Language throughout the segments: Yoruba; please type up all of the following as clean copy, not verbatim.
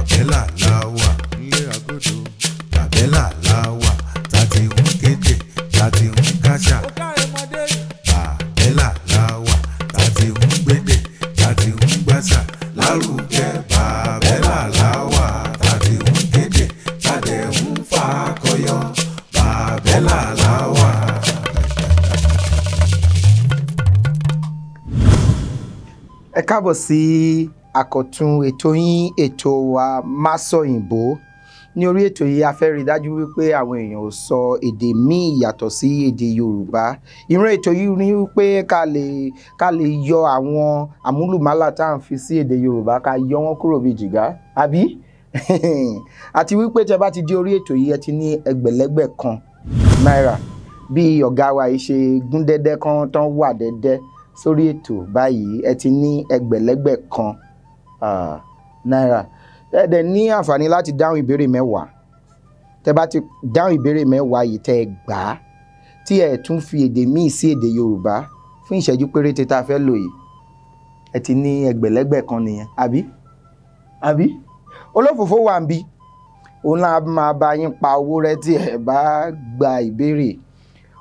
Bàbẹ́là la wà nílé agodo. Bàbẹ́là la wà tá ti ń kéde tá ti ń káṣà. Bàbẹ́là la wà tá ti ń gbédè tá ti ń gbàṣà lárugẹ. Bàbẹ́là la wà tá ti ń kéde tá dẹ̀ ń fakọyọ. Bàbẹ́là la wà. Ẹ káàbọ̀ sí àkọ́tún ètò yín, ètò wa Másọ̀yìnbó. Ní orí ètò yìí, a fẹ́ rí dájú wípé àwọn èèyàn ò sọ èdè míì yàtọ̀ sí èdè Yorùbá. Ìran ètò yìí ní wípé ká lè yọ àwọn àmúlùmálà tá à ń fi sí èdè Yorùbá, ká yọ wọ́n kúrò bíi jìgá, àbí? Àti wípé tẹ́ bá ti dé orí ètò yìí, ẹ ti ní ẹgbẹ̀lẹ́gbẹ̀ kan náírà. Bí ọ̀gá wa yìí ṣe gún dẹ́dẹ́ kan tán wà dẹ́dẹ́ sórí ètò báyìí, ẹ ti ní ẹgbẹ̀lẹ́gbẹ̀ kan náírà. Ẹ dẹ̀ ní àǹfààní láti dáhùn ìbéèrè 10. Tẹ́ bá ti dáhùn ìbéèrè 10 yìí, tẹ́ ẹ gbà á, tí ẹ tún fi èdè míì sí èdè Yorùbá fún ìṣẹ́jú péréte tá a fẹ́ lò yìí, ẹ ti ní ẹgbẹ̀lẹ́gbẹ̀ kan nìyẹn, àbí? Àbí olófòfó wà ń bí òun náà máa bá yín pa owó rẹ tí ẹ bá gba ìbéèrè.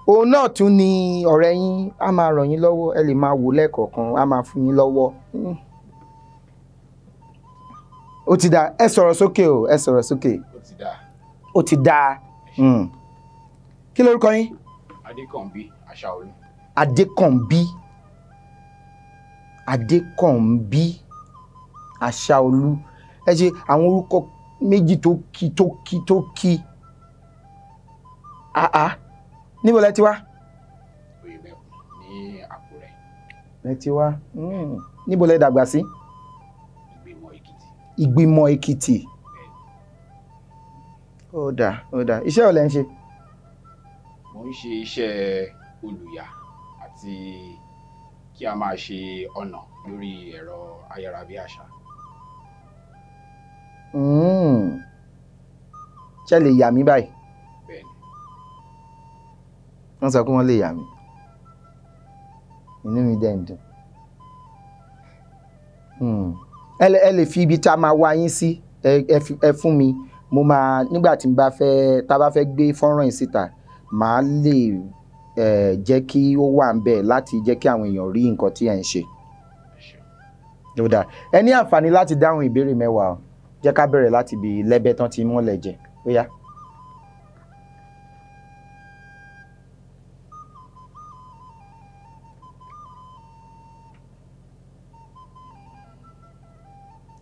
Òun náà tún ni ọ̀rẹ́ yín, á máa ràn yín lọ́wọ́. Ẹ lè máa wò lẹ́ẹ̀kọ̀ọ̀kan, á máa fún yín lọ́wọ́. Ó ti dáa. Ẹ sọ̀rọ̀ sókè o, ẹ sọ̀rọ̀ sókè. Ó ti dáa. Ó ti dáa. Kí lorúkọ yín? Adékànbí Aṣáolú. Adékànbí, Adékànbí Aṣáolú. Ẹ ṣe àwọn orúkọ méjì tó kí tó kí tó kí. Àá, níbo lẹ ti wá? Oyèmẹkùn ní Àkúrẹ́. Lẹ ti wá. Níbo lẹ dàgbà sí? Ìgbìmọ̀ Èkìtì. Ìgbìmọ̀ Èkìtì. Ó dáa, ó dáa. Iṣẹ́ wo lẹ ń ṣe? Mo ń ṣe iṣẹ́ olùyà àti kí a máa ṣe ọ̀nà lórí ẹ̀rọ ayárabíàṣá. Ṣé lè yà mí báyìí? Bẹ́ẹ̀ni. Wọ́n sọ pé wọ́n lè yà mí, inú mi dẹ̀ ń dùn. Ẹ lè fi ibi tá a máa wá yín sí, ẹ fún mi. Mo máa, nígbà tí n bá fẹ́, tá a bá fẹ́ gbé fọ́nrán yìí síta, màá lè jẹ́ kí ó wà ń bẹ̀ láti jẹ́ kí àwọn èèyàn rí nǹkan tí ẹ̀ ń ṣe. Ẹ ṣeun. Ó dáa. Ẹ ní àǹfààní láti dáhùn ìbéèrè 10 o. Jẹ́ ká bẹ̀rẹ̀ láti ibi lẹ́bẹ̀ tán ti mọ́lẹ̀ jẹ. Ó yá.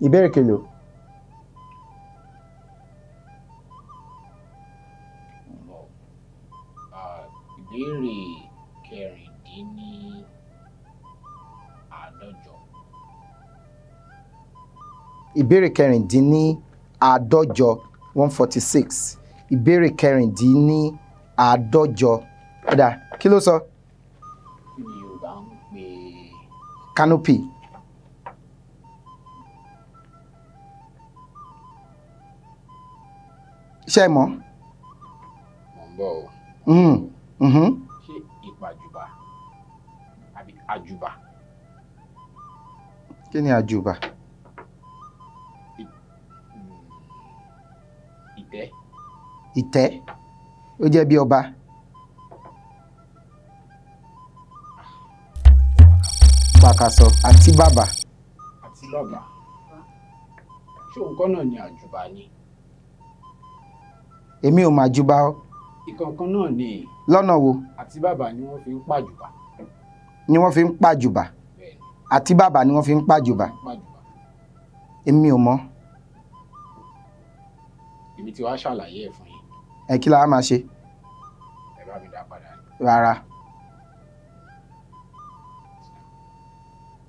Ìbéèrè kelòó? Mo ń bọ̀. Ìbéèrè 146. Ìbéèrè 146, 146. Ìbéèrè 146. Ó dáa, kí ló sọ? Kí ni Yorùbá ń pè Canopy. Ṣé ẹ mọ̀? Mo ń bọ̀ o. Ṣé ìpàjùbà àbí àjùbà? Kí ni àjùbà? Ìtẹ́. Ìtẹ́. Ó jẹ́ bí ọba. Pàkàsọ àti bàbà. Àti bàbà. Ṣé òun kọ́ náà ni àjùbà ni? Èmi ò mà jùbà o. Ìkọ̀ọ̀kan náà ni. Lọ́nà wo? Àti bàbà ni wọ́n fi ń pàjùbà. Ni wọ́n fi ń pàjùbà? Bẹ́ẹ̀ni. Àti bàbà ni wọ́n fi ń pàjùbà? Pàjùbà. Èmi ò mọ̀. Èmi ti wá ṣàlàyé ẹ̀ fún yín. Ẹ kí la wá máa ṣe? Ẹ bá mi dá padà. Rárá.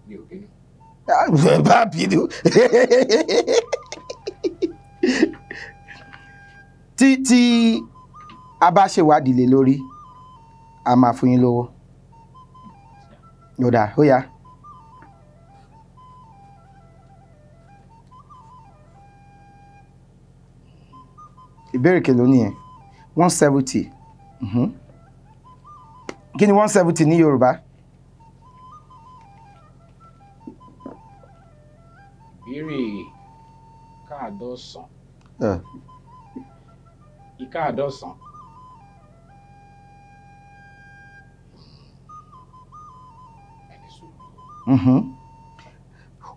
Mi ò bínú. Bá bínú. Tí a bá ṣèwádìí lé lórí, a máa fún yín lówó. Ó dáa, ó yá. Ìbéèrè kèló nìyẹn? 170. Kí ni 170 ní Yorùbá? Ìbéèrè káàdọ́ Ìkáàdọ́sàn. Ìkáàdọ́sàn. Ẹni sùúrù.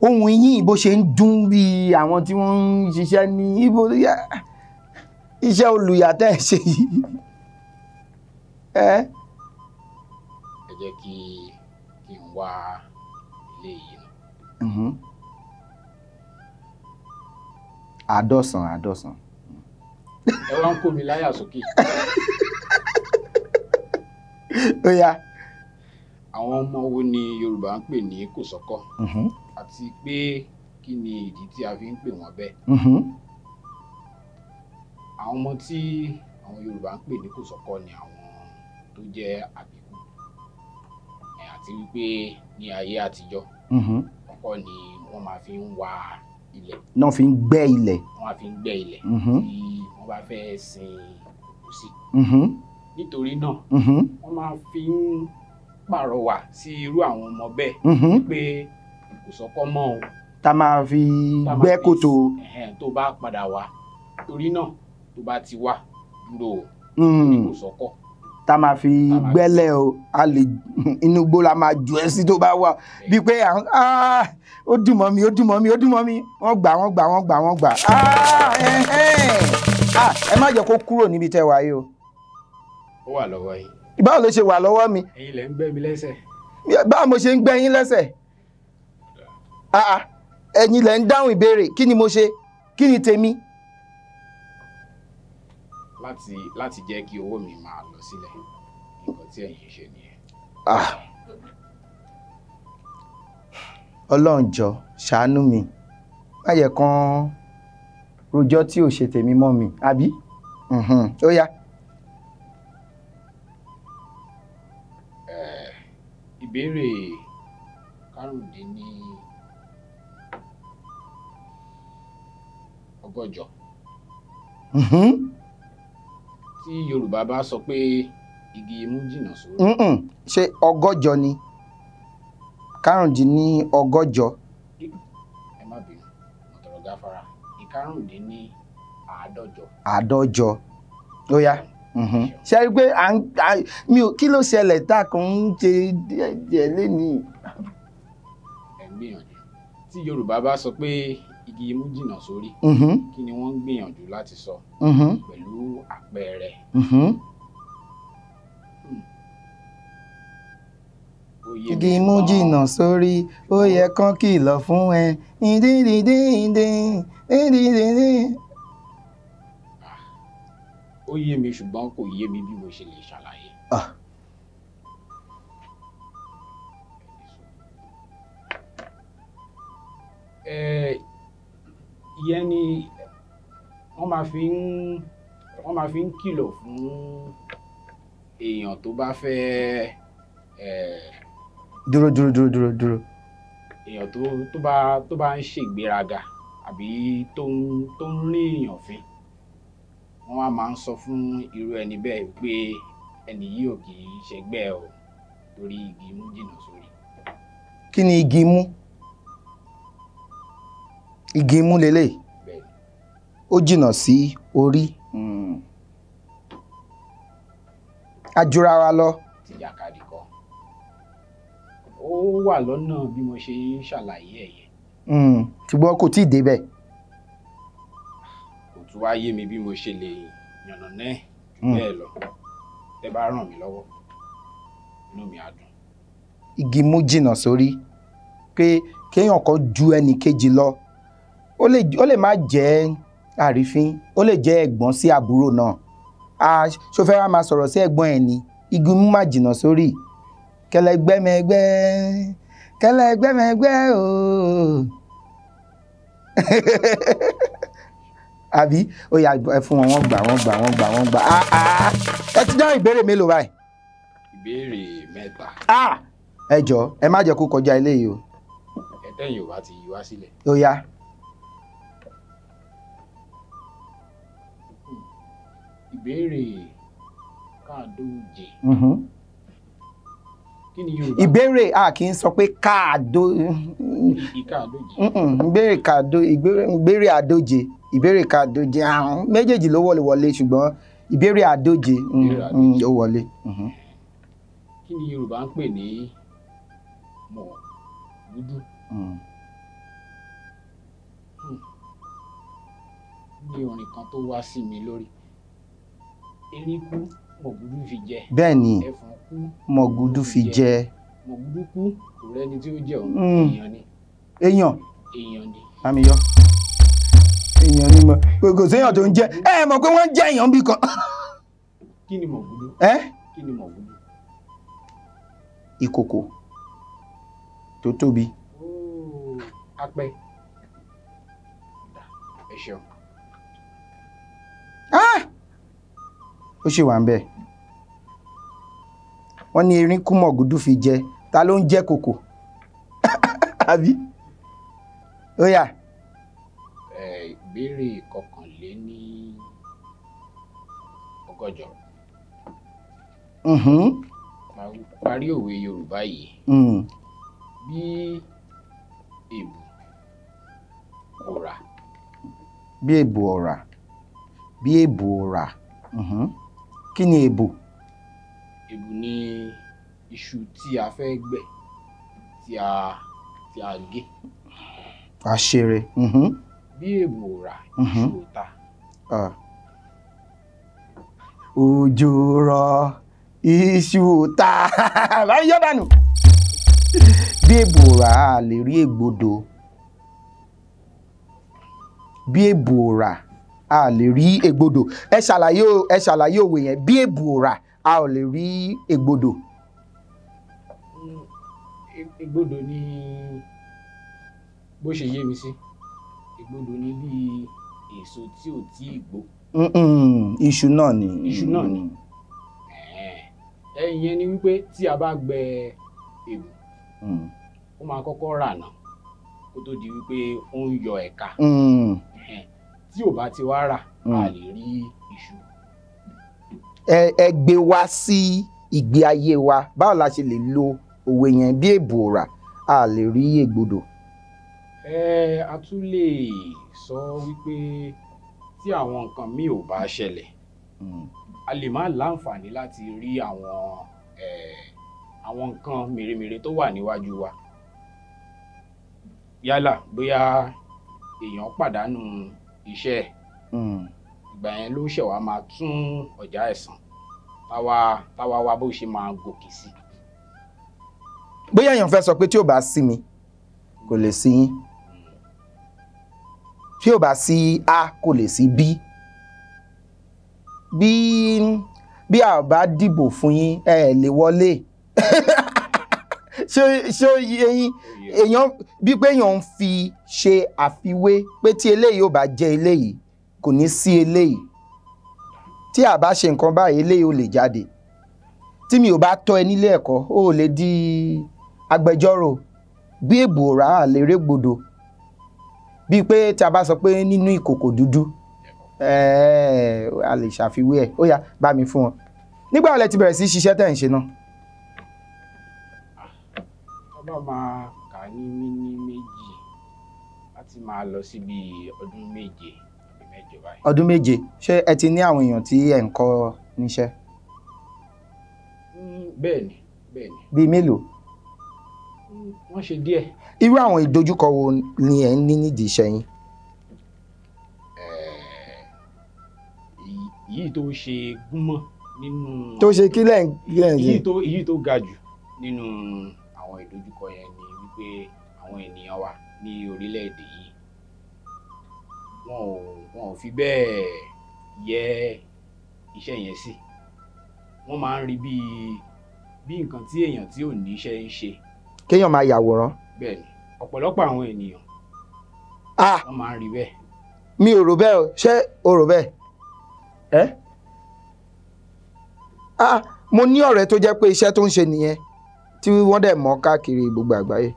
Ohun yín bó ṣe ń dún bí àwọn tí wọ́n ń ṣiṣẹ́ ní ibo iṣẹ́ olùyàtẹ̀ ṣe yìí. Ẹ jẹ́ kí n wá ilé yìí nù. Àádọ́sàn àádọ́sàn. Ẹ wá ń kó mi láyà sókè. Ó yá. Àwọn ọmọ wo ni Yorùbá ń pè ní kòsọ́kọ́? Àti pé kí ni ìdí tí a fi ń pè wọ́n bẹ́ẹ̀? Àwọn ọmọ tí àwọn Yorùbá ń pè ní kòsọ́kọ́ ni àwọn tó jẹ́ àbíkú. Àti wípé ní ayé àtijọ́, ọkọ́ ni wọ́n máa fi ń wa ilẹ̀. Náà fi ń gbẹ́ ilẹ̀. Wọ́n máa fi ń gbẹ́ ilẹ̀ tí wọ́n bá fẹ́ sin òkú sí. Nítorí náà, wọ́n máa fi ń pàrọwà sí irú àwọn ọmọ bẹ́ẹ̀ pé kò sọ́kọ́ mọ́ o. Tá máa fi gbẹ́ kòtò. Tó bá padà wá, torí náà tó bá ti wá dúró o, kò sọ́kọ́. Tá máa fi gbẹ́lẹ̀ o, a lè inú igbó la máa jù ẹ́ sí tó bá wà bíi pé ó dùn mọ́ mi, ó dùn mọ́ mi, ó dùn mọ́ mi, wọ́n gbà wọ́n gbà wọ́n gbà wọ́n gbà. Ẹ má jẹ́ kó kúrò níbi tẹ́ wà yìí o. Ó wà lọ́wọ́ yín. Báwo ló ṣe wà lọ́wọ́ mi? Ẹ̀yin lẹ ń gbẹ́ mi lẹ́sẹ̀. Báwo mo ṣe ń gbẹ́ yín lẹ́sẹ̀? Ẹ̀yin lẹ ń dáhùn ìbéèrè, kí ni mo ṣe? Kí ni tèmi? Láti jẹ́ kí owó mi máa lọ sílẹ̀, nǹkan tí ẹ̀yin ṣe nìyẹn. Ọlọ́run jọ̀ọ́ ṣàánú mi, má jẹ́ kán rojọ́ tí ò ṣe tèmi mọ́ mi, àbí? Ó yá. Ìbéèrè 125. Tí Yorùbá bá sọ pé igi imú jìnnà sórí. Ṣé ọgọ́jọ ni? 125. Ẹ má bínú, mo tọrọ gáfárà. 125. Àádọ́jọ. Ó yá. Ṣe rí pé mi ò kí ló ṣẹlẹ̀ tá a kàn ń ṣe díẹ̀ lénìí. Ẹ ń gbìyànjú. Tí Yorùbá bá sọ pé igi imú jìnnà sórí, kí ni wọ́n ń gbìyànjú láti sọ pẹ̀lú àpẹẹrẹ? Igi imú jìnnà sórí, ó yẹ kán kìlọ̀ fún ẹ. Ó yé mi ṣùgbọ́n kò yé mi bí mo ṣe lè ṣàlàyé. Ìyẹn ni wọ́n máa fi ń kìlọ̀ fún èèyàn tó bá fẹ́. Dúró dúró dúró dúró dúró. Èèyàn tó bá ń ṣègbéraga àbí tó ń rí èèyàn fín, wọ́n á máa ń sọ fún irú ẹni bẹ́ẹ̀ pé ẹni yìí ò kì í ṣẹgbẹ́ o, torí igi imú jìnnà sórí. Kí ni igi imú? Igi imú lélẹ̀, ó jìnnà sí orí. A jura wa lọ. Tìjàkadì kọ́, ó wà lọ́nà bí mo ṣe ń ṣàlàyé ẹ̀ yẹn. Ṣùgbọ́n kò tí ì débẹ̀. Kò tún wá yé mi bí mo ṣe lè yànnà náà jù bẹ́ẹ̀ lọ. Tẹ́ bá ràn mí lọ́wọ́, inú mi á dùn. Igi imú jìnnà sórí, pé kéèyàn kan ju ẹnì kejì lọ, ó lè má jẹ́ àrífín, ó lè jẹ́ ẹ̀gbọ́n sí àbúrò náà. Ṣó fẹ́ wá máa sọ̀rọ̀ sí ẹ̀gbọ́n ẹ̀ ni? Igi imú má jìnnà sórí. Kẹlẹgbẹ́mẹgbẹ́, kẹlẹgbẹ́mẹgbẹ́ ooo. Àbí ó yá, ẹ fún wọn, wọ́n gbà wọ́n gbà wọ́n gbà wọ́n gbà. Ẹ ti dáhùn ìbéèrè mélòó báyìí? Ìbéèrè 3. Ẹ jọ̀ọ́, ẹ má jẹ́ kó kọjá ilé yìí o. Ẹ tẹ́yìn ò bá ti yí wá sílẹ̀. Ó yá. Ìbéèrè 125. Kí ni Yorùbá? Ìbéèrè a kì í sọ pé káàdó. Ìkáàdóje. Ìbéèrè káàdó, ìbéèrè àdóje. Ìbéèrè kàdóje, àrùn méjèèjì ló wọlé wọlé, ṣùgbọ́n ìbéèrè àdóje ó wọlé. Kí ni Yorùbá ń pè ní mọ̀gúdú? Ní orin kan tó wá sí mi lórí, erin kú mọ̀gúdú fi jẹ. Bẹ́ẹ̀ ni, ẹfọ̀n kú mọ̀gúdú fi jẹ. Mọ̀gúdú kú kò rẹ́ni tí ó jẹ òun. Èèyàn ni. Èèyàn. Èèyàn ni. Àmì yọ. Èèyàn ni mọ̀, kò séèyàn tó ń jẹ, ẹ mọ̀ pé wọ́n ń jẹ èèyàn bí kan. Kí ni mọ̀gúdú? Kí ni mọ̀gúdú? Ìkòkò tó tóbi. Apẹ. Ẹ ṣeun. Ó ṣì wà ń bẹ̀. Wọ́n ní erin kú mọ̀gúdú fi jẹ, ta ló ń jẹ kòkò? Àbí? Ó yá. Ìbéèrè 181. Parí òwe Yorùbá yìí. Bí èbù ọ̀rà. Bí èbù ọ̀rà. Bí èbù ọ̀rà. Kí ni èbù? Èbù ni iṣu tí a fẹ́ gbẹ̀ tí a gé. Àṣeré. Bí èbù ọ̀rà, iṣu ò ta. Òjò rọ̀, iṣu ò ta. Báyìí yọ dànù. Bí èbù ọ̀rà, a lè rí ègbodò. Bí èbù ọ̀rà, a lè rí ègbodò. Ẹ ṣàlàyé òwe yẹn. Bí èbù ọ̀rà, a ò lè rí ègbodò. Ègbodò ni, bó ṣe yé mi sí, ègbodò ni bí èso tí ò tí ì gbó. Iṣu náà ni. Iṣu náà ni. Ìyẹn ni wípé tí a bá gbẹ èbù, ó máa kọ́kọ́ rà náà kó tó di wípé ó ń yọ ẹ̀ka. Tí ò bá ti wá rà, a lè rí iṣu. Ẹ gbé wá sí ìgbé ayé wa, báwo la ṣe lè lo òwe yẹn? Bí èbù ọ̀rà, a lè rí ègbodò. A tún lè sọ wípé tí àwọn nǹkan míì ò bá ṣẹlẹ̀, a lè má láǹfààní láti rí àwọn nǹkan mèremère tó wà níwájú wa. Yálà bóyá èèyàn pàdánù iṣẹ́ ẹ̀, ìgbà yẹn ló ṣẹ̀ wá máa tún ọjà ẹ̀sán táwa wá bó ṣe máa gòkè sí. Bóyá èèyàn fẹ́ sọ pé tí ò bá sí mi kò lè sí yín, tí ò bá sí A kò lè sí B. Bí a bá dìbò fún yín ẹ lè wọlé. Ṣé eyín èèyàn bí pé èèyàn ń fi ṣe àfiwé pé tí eléyìí ò bá jẹ eléyìí kò ní sí eléyìí, tí a bá ṣe nǹkan báyìí eléyìí ò lè jáde, tí mi ò bá tọ́ ẹ nílé ẹ̀kọ́ ó lè di agbẹjọ́rò. Bí èbù ọ̀rà, a lè régbodò. Bíi pé tí a bá sọ pé nínú ìkòkò dúdú, a lè ṣàfiwé ẹ̀. Ó yá, bá mi fún wọn. Nígbà wo lẹ ti bẹ̀rẹ̀ sí ṣiṣẹ́ tẹ̀ ń ṣe náà? Bá máa kà ní mímí méjì láti máa lọ síbi ọdún 7 àbí 8 báyìí. Ọdún 7. Ṣé ẹ ti ní àwọn èèyàn tí ẹ ń kọ́ níṣẹ́? Bẹ́ẹ̀ni, bẹ́ẹ̀ni. Bíi mélòó? Wọ́n ṣe díẹ̀. Irú àwọn ìdojúkọ wo ni ẹ ń ní nídìí iṣẹ́ yín? Èyí tó ṣe gúnmọ́ nínú. Tó ṣe kí lẹ́ ń ṣe? Èyí tó ga jù nínú àwọn ìdojúkọ yẹn ni wípé àwọn ènìyàn wa ní orílẹ̀-èdè yìí wọn ò fi bẹ́ẹ̀ yẹ iṣẹ́ yẹn sí. Wọ́n máa ń rí bí nǹkan tí èèyàn tí ò ní iṣẹ́ ń ṣe. Kéèyàn máa yàwòrán. Bẹ́ẹ̀ni, ọ̀pọ̀lọpọ̀ àwọn ènìyàn wọ́n máa ń rí bẹ́ẹ̀. Mi ò rò bẹ́ẹ̀ o, ṣé o rò bẹ́ẹ̀? Ẹ́ mo ní ọ̀rẹ́ tó jẹ́ pé iṣẹ́ tó ń ṣe nìyẹn tí wọ́n dẹ̀ mọ̀ káàkiri gbogbo àgbáyé.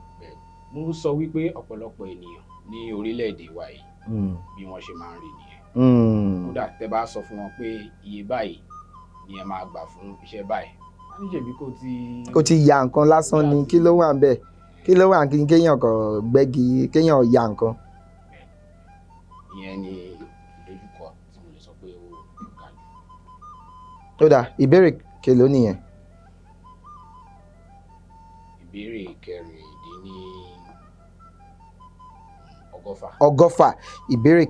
Mo ń sọ wípé ọ̀pọ̀lọpọ̀ ènìyàn ní orílẹ̀-èdè wa yìí bí wọ́n ṣe máa ń rí nìyẹn. Kódà tẹ́ bá sọ fún wọn pé iye báyìí ni ẹ máa gbà fún iṣẹ́ báyìí, wọ́n ní ṣèbí kò ti ya nǹkan lásán ni, kí ló wà ń bẹ̀? Kí ló wà kí kéèyàn kàn gbẹ́gi, kéèyàn ya nǹkan. Ìyẹn ni ìdojúkọ tí mo lè sọ pé ó ga jù. Ó dáa, ìbéèrè kèló nìyẹn? Ìbéèrè 116. 120. Ìbéèrè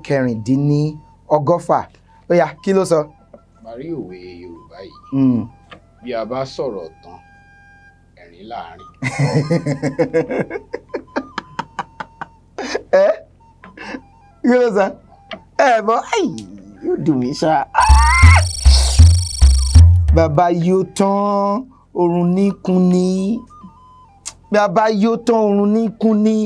116. Ó yá, kí ló sọ? Parí òwe Yorùbá yìí. Bí a bá sọ̀rọ̀ tán, ẹ̀rín láàrin. Ẹ kí ló sọ? Ẹ bọ́, yóò dùn mí ṣá. Bàbá yóò tán oorun ní kún ní. Bàbá yóò tán oorun ní kún ní.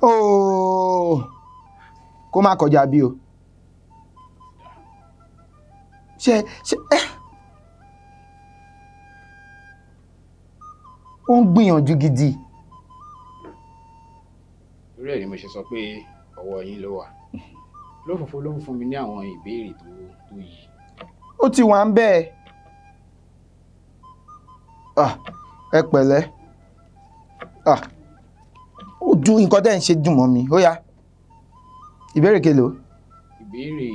Oh, kó má kọjá bí o. Ṣe ṣe ẹ ó ń gbìyànjú gidi. Torí ẹ̀ ni mo ṣe sọ pé ọwọ́ yín ló wà. Lófòfó ló ń fún mi ní àwọn ìbéèrè tó yìí. Ó ti wà ń bẹ́ẹ̀. Ẹ pẹ̀lẹ́. Ó dùn, nǹkan tẹ́ ń ṣe dùn mọ́ mi. Ó yá, ìbéèrè kelòó? Ìbéèrè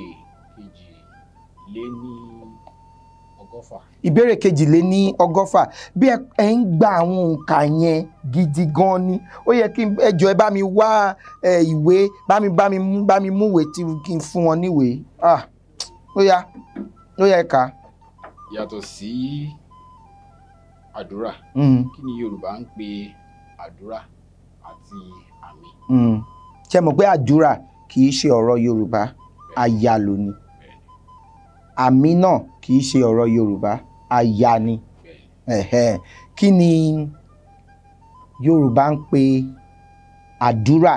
102. Ìbéèrè 102. Bí ẹ ń gba àwọn òǹkà yẹn gidi gan ni. Ó yẹ kí ẹ jọ̀ọ́ ẹ bá mi wá ìwé, bá mi múwèé tí kí n fún wọn níwèé. Ó yá, ó yá, ẹ kà. Yàtọ̀ sí àdúrà, kí ni Yorùbá ń pè àdúrà àti àmì? Ṣé mọ̀ pé àdúrà kì í ṣe ọ̀rọ̀ Yorùbá, àyàlò ni. Àmì náà kì í ṣe ọ̀rọ̀ Yorùbá, àyà ni. Kí ni Yorùbá ń pè àdúrà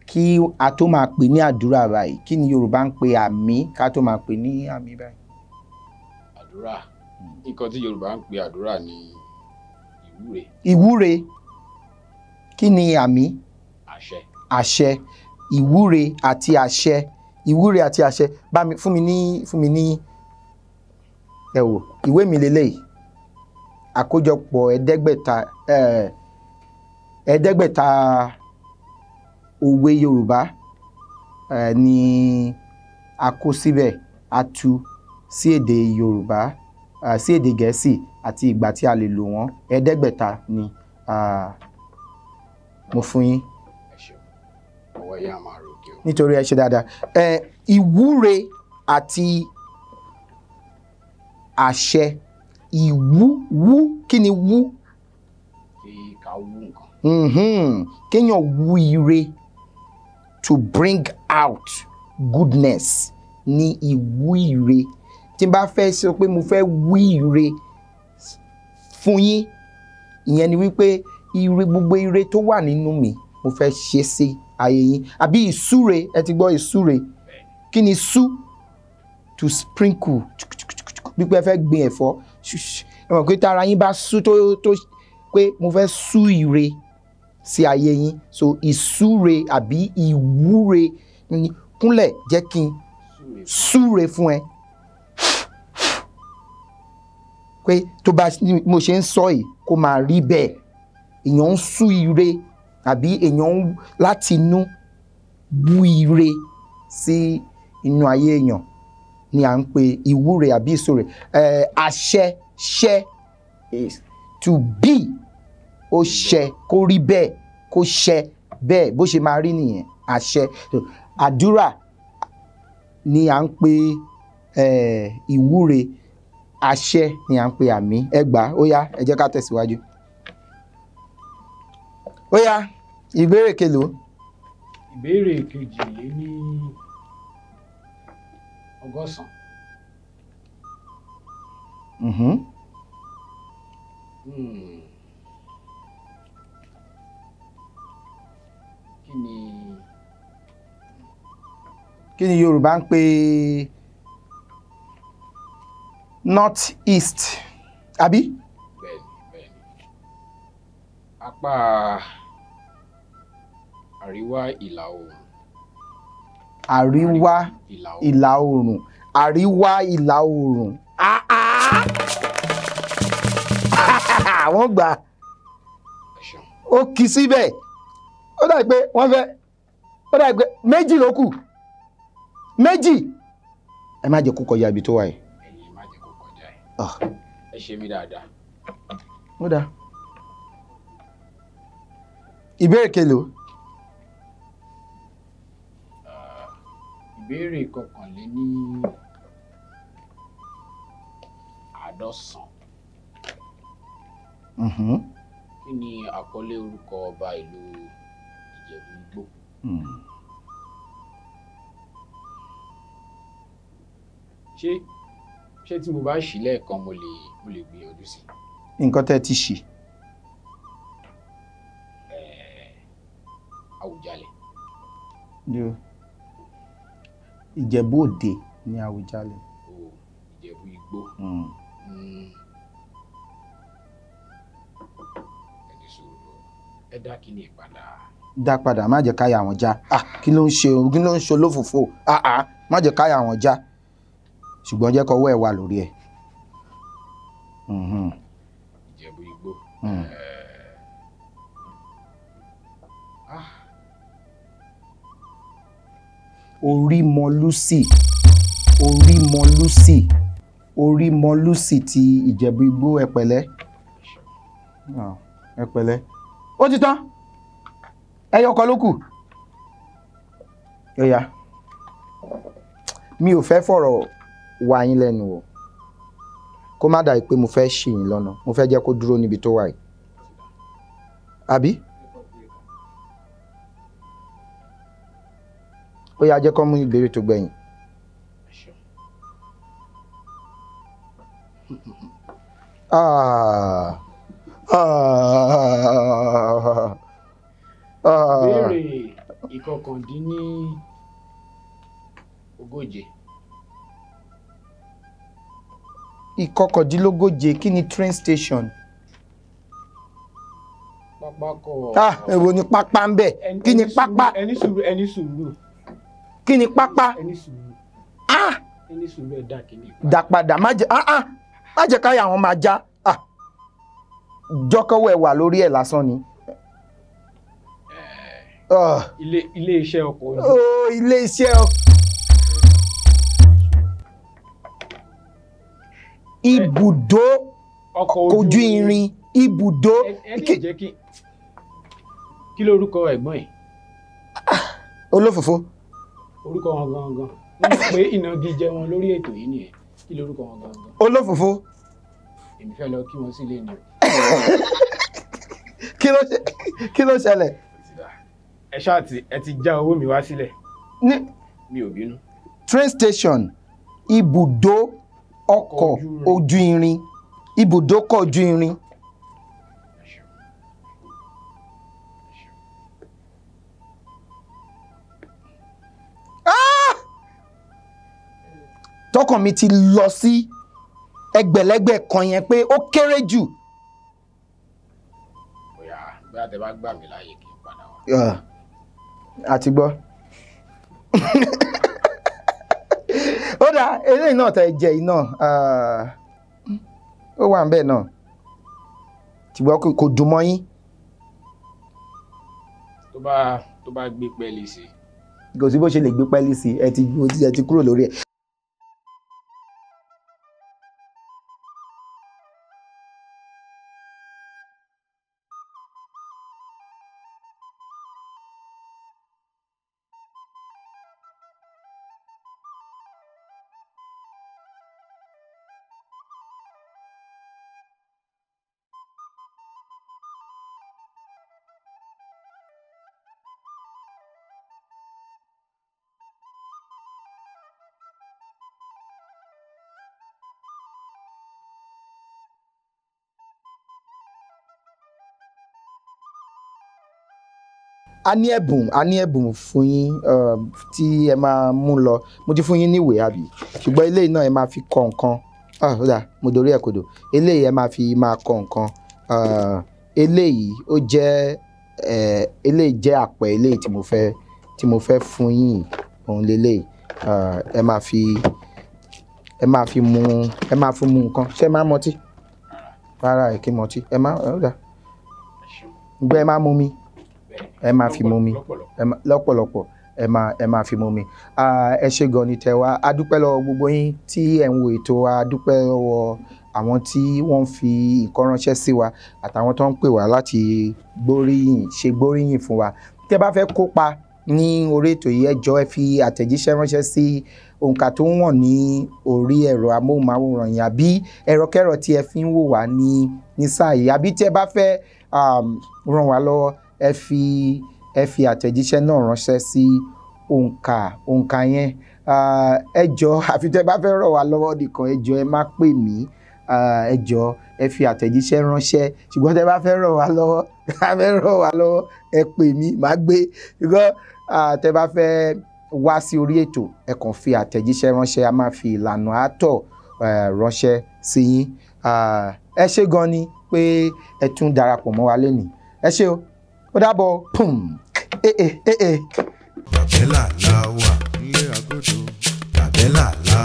kí a tó máa pè ní àdúrà báyìí? Kí ni Yorùbá ń pè àmì ká tó máa pè ní àmì báyìí? Àdúrà, nǹkan tí Yorùbá ń pè àdúrà ni ìwúre. Ìwúre. Kí ni àmì? Àṣẹ. Àṣẹ. Ìwúre àti àṣẹ. Ìwúre àti àṣẹ. Bá mi fún mi ní ẹ wò, ìwé mi lélẹ́yìí. Àkójọpọ̀ 500 òwe Yorùbá ni a kó síbẹ̀, a tú sí èdè Yorùbá, sí èdè Gẹ̀ẹ́sì àti ìgbà tí a lè lò wọ́n. 500 ni mo fún yín. Ọwọ́ yẹn a máa ròkè o. Nítorí ẹ ṣe dáadáa. Ìwúre àti àṣẹ. Ìwú kí ni wú? Kí ká wú nǹkan. Kéèyàn wú ire, to bring out goodness ní ìwú ire. Tí n bá fẹ́ sọ pé mo fẹ́ wú ire fún yín, ìyẹn ni wípé ire, gbogbo ire tó wà nínú mi mo fẹ́ ṣe sí ayé yín. Àbí ìsúre, ẹ ti gbọ́ ìsúre. Kí ni sú? To sprinkle. Bí pé ẹ fẹ́ gbin ẹ̀fọ́, ẹ mọ̀ pé tára yín bá sú tó pé mo fẹ́ sú ire sí ayé yín. So ìsúre àbí ìwúre kúnlẹ̀ jẹ́ kí n súre fún ẹ. Pé tó bá mo ṣe ń sọ yìí kó máa rí bẹ́ẹ̀. Èèyàn ń sú ire àbí èèyàn ń láti inú bú ire sí inú ayé èèyàn ni à ń pè ìwúre àbí ìsúre. Àṣẹ ṣẹ, to be, ó ṣẹ kó rí bẹ́ẹ̀, kó ṣẹ bẹ́ẹ̀, bó ṣe máa rí nìyẹn. Àṣẹ. Àdúrà ni à ń pè ìwúre, àṣẹ ni à ń pè àmì. Ẹ gbà, ó yá, ẹ jẹ́ ká tẹ̀síwájú. Ó yá, ìbéèrè kelòó? Ìbéèrè 102. Kí ni Yorùbá ń pè north east, àbí? Bẹ́ẹ̀ni, bẹ́ẹ̀ni. Apá àríwá ìlà oòrùn. Àríwá ìlà oòrùn. Àríwá ìlà oòrùn. Wọ́n gbà. Ó kì í síbẹ̀. Ó dà pé wọ́n fẹ́, ó dà pé méjì ló kù, méjì. Ẹ má jẹ́ kó kọjá ibi tó wà yìí. Ẹ̀yin má jẹ́ kó kọjá yìí. Ah. Ẹ ṣe mí dáadáa. Ó dáa. Ìbéèrè kelòó? Ìbéèrè 91. Kí ni àkọlé orúkọ ọba ìlú Ìjẹ̀bú Igbó? Ṣé tí mo bá ṣì lẹ́ẹ̀kan mo lè gbìyànjú sí? Nǹkan tẹ́ ti ṣì. Àwùjalẹ̀. Ìjẹ̀bú Òde ni Àwùjalẹ̀. O Ìjẹ̀bú Igbó. Ẹni sùúrù, ẹ dá kí ni ìpadà. Dá padà, má jẹ́ káyà wọn já. Kí ló ń ṣe, kí ló ń ṣe olófòfò? Má jẹ́ káyà wọn já. Ṣùgbọ́n jẹ́ kọ́wọ́ ẹ̀ wà lórí ẹ̀. Ìjẹ̀bú Igbó. Orímọlúsì, Orímọlúsì, Orímọlúsì ti Ìjẹ̀bú Igbó. Ẹ pẹ̀lẹ́, ẹ pẹ̀lẹ́. Ó ti tán, ẹyọ kan ló kù. Ó yá, mi ò fẹ́ fọ̀rọ̀ wá yín lẹ́nu o, kó má dàbí pé mo fẹ́ ṣì yín lọ́nà. Mo fẹ́ jẹ́ kó dúró níbi tó wà yìí, àbí? Ó yá, jẹ́ kó mú ìbéèrè tó gbẹ̀yìn. Ìbéèrè 39. 39, kí ni train station? Pápákọ̀. Èwo ni pápá ń bẹ̀? Kí ni pápá? Ẹni sùúrù, ẹni sùúrù. Kí ni pápá? Ẹni sùúrù. Ẹni sùúrù, ẹ dá kíní. Dá padà, má jẹ́ má jẹ́ káyà wọn máa já. Jọ́kọ́wọ́ ẹ wà lórí ẹ̀ lásán ni. Ilé iṣẹ́ ọkọ̀ ojú. Ilé iṣẹ́ ọkọ̀. Ibùdó ọkọ̀ ojú irin. Ibùdó. Ẹ lè jẹ́ kí kí lórúkọ ẹ̀gbọ́n ẹ̀? Olófòfó. Orúkọ wọn gangan. Wọ́n pé ìnagijẹ wọn lórí ètò yìí nìyẹn. Kí lórúkọ wọn gangan? Olófòfó. Èmi fẹ́ lọ kí wọ́n sílé ni o. Kí ló ṣẹlẹ̀? Ẹ ṣáà ti ẹ ti já owó mi wá sílẹ̀. Mi ò bínú. Train station, ibùdó ọkọ̀ ojú irin, ibùdókọ̀ ojú irin. Tọkàn mi ti lọ sí ẹgbẹ̀lẹ́gbẹ̀ kan yẹn pé ó kéré jù. Bóyá tẹ bá gbà mí láàyè kí n padà wá. Àti gbọ́. Ó dáa, eléyìí náà tẹ jẹ iná, ó wà níbẹ̀ náà, ṣùgbọ́n kò dùn mọ́ yín. Tó bá gbé pẹ́ẹ́lí sí. Kò sí bó ṣe lè gbé pẹ́ẹ́lí sí, ẹ ti kúrò lórí ẹ̀. A ní ẹ̀bùn, a ní ẹ̀bùn fún yín tí ẹ máa mú lọ. Mo ti fún yín níwèé àbí, ṣùgbọ́n eléyìí náà ẹ máa fi kọ nǹkan. Ó dà, mo dorí ẹ̀ kodò. Eléyìí ẹ máa fi máa kọ nǹkan. Eléyìí ó jẹ́ eléyìí jẹ́ àpẹ eléyìí tí mo fẹ́ fún yín, òun leléyìí. Ẹ máa fi mu, ẹ máa fi mu nǹkan. Ṣé ẹ máa mọtí? Rárá, ẹ kí mọtí. Ẹ má, ó dà. Ǹgbẹ́ ẹ máa mu mi. Ẹ máa fi mumi. Lọ́pọ̀lọpọ̀. Lọ́pọ̀lọpọ̀ ẹ máa fi mumi. Ah, ẹ ṣé gan ni tẹ́ wá. A dúpẹ́ lọ́wọ́ gbogbo yín tí ẹ̀ ń wo ètò wa. A dúpẹ́ lọ́wọ́ àwọn tí wọ́n ń fi nǹkan ránṣẹ́ sí wa àtàwọn tó ń pè wá láti gbóríyìn, ṣe gbóríyìn fún wa. Tẹ́ bá fẹ́ kópa ní orí ètò yìí, ẹ jọ̀ọ́, ẹ fi àtẹ̀jíṣẹ́ ránṣẹ́ sí òǹkà tó ń wọ̀n ní orí ẹ̀rọ amóhùnmáwòrán yìí àbí ẹ̀rọkẹ́rọ tí ẹ fi ń wò wá ní sáà yìí, àbí tí ẹ bá fẹ́ ràn wá lọ́wọ́, ẹ fi àtẹ̀jíṣẹ́ náà ránṣẹ́ sí òǹkà yẹn. Ah, ẹ jọ̀ọ́, àfi tẹ́ bá fẹ́ ràn wá lọ́wọ́ nìkan, ẹ jọ̀ọ́, ẹ má pè mí. Ah, ẹ jọ̀ọ́, ẹ fi àtẹ̀jíṣẹ́ ránṣẹ́. Ṣùgbọ́n tẹ́ bá fẹ́ ràn wá lọ́wọ́, bá fẹ́ ràn wá lọ́wọ́, ẹ pè mí, màá gbé. Ṣùgbọ́n tẹ́ bá fẹ́ wá sí orí ètò, ẹ kàn fi àtẹ̀jíṣẹ́ ránṣẹ́. A máa fi ìlànà àtọ̀ ránṣẹ́ sí yín. Ah, ẹ ṣé gan ni pé ẹ tún darapọ̀ mọ́ wa lénìí. Ẹ ṣé o, ó dàbọ̀. Pum eh eh eh eh. Bàbẹ́là la wà nílé agodo. Bàbẹ́là la